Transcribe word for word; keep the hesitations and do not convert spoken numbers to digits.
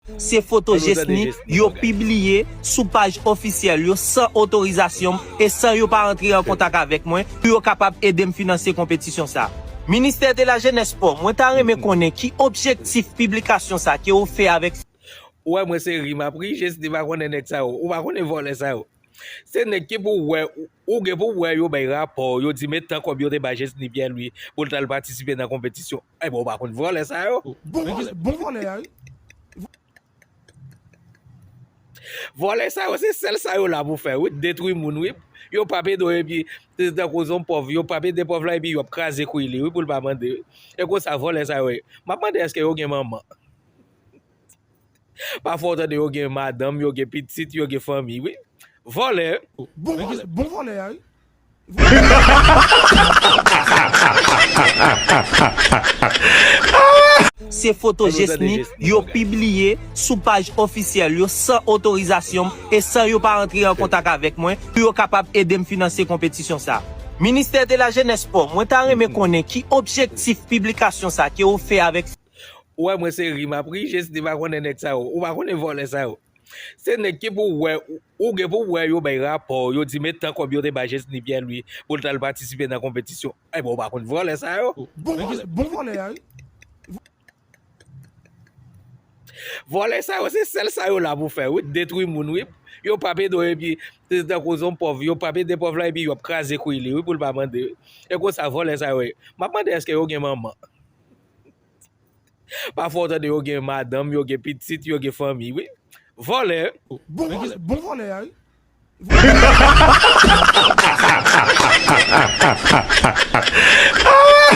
Se foto Jesny yo pibliye sou paj ofisyèl yo san otorizasyon m e san yo pa rantre an kontak avèk mwen pou yo kapab ede m finanse konpetisyon sa. Ministè de la Jenès, Spò, mwen ta renmen konnen ki objektif piblikasyon sa ke ou fè avèk. Ou wè mwen se ri m ap ri, Jesny pa konnen nèg sa yo. Ou pa konnen vòlè sa yo. Se nèg ki pou wè, ou gen pou wè yo bay rapò, yo di men tan kòb yo te bay Jesny Pierre Louis pou l t al patisipe nan konpetisyon. Enben, ou pa konn vòlè sa yo. Bon vòlè, bon vòlè a, wi. Vòlè sa yo, se sèl sa yo la pou fè, wi, detwi moun, wi. Yo p ap ede w, epi, se tankou yon pòv, yo p ap ede pòv la, epi yo ap kraze kwi li, wi, pou l pa mande, wi. E konsa, vòlè sa yo ye. M ap mande èske yo gen manman. Pafwa, ou tande yo gen madanm, yo gen pitit, yo gen fanmi, wi. Vòlè. Bon vòlè, bon vòlè a, wi. Se foto Jesny yo pibliye sou paj ofisyèl yo san otorizasyon m e san yo pa rantre an kontak avèk mwen pou yo kapab ede m finanse konpetisyon sa. Ministè de la Jenès, Spò, mwen ta renmen konnen ki objektif piblikasyon sa ke ou fè avèk. Ou wè mwen se ri m ap ri, Jesny pa konnen nèg sa yo. Ou pa konnen vòlè sa yo. Se nèg ki pou wè, ou gen pou wè yo bay rapò, yo di men tan kòb yo te bay Jesny Pierre Louis pou l t al patisipe nan konpetisyon. Enben, ou pa konn vòlè sa yo. Bon vòlè, bon vòlè a, wi. Vòlè sa yo, se sèl sa yo la pou fè, wi, detwi moun, wi. Yo p ap ede w, epi, se tankou yon pòv, yo p ap ede pòv la, epi yo ap kraze kwi li, wi, pou l pa mande, wi. E konsa, vòlè sa yo ye. M ap mande èske yo gen manman. Pafwa, ou tande yo gen madanm, yo gen pitit, yo gen fanmi, wi. Vòlè. Bon vòlè, bon vòlè a, wi.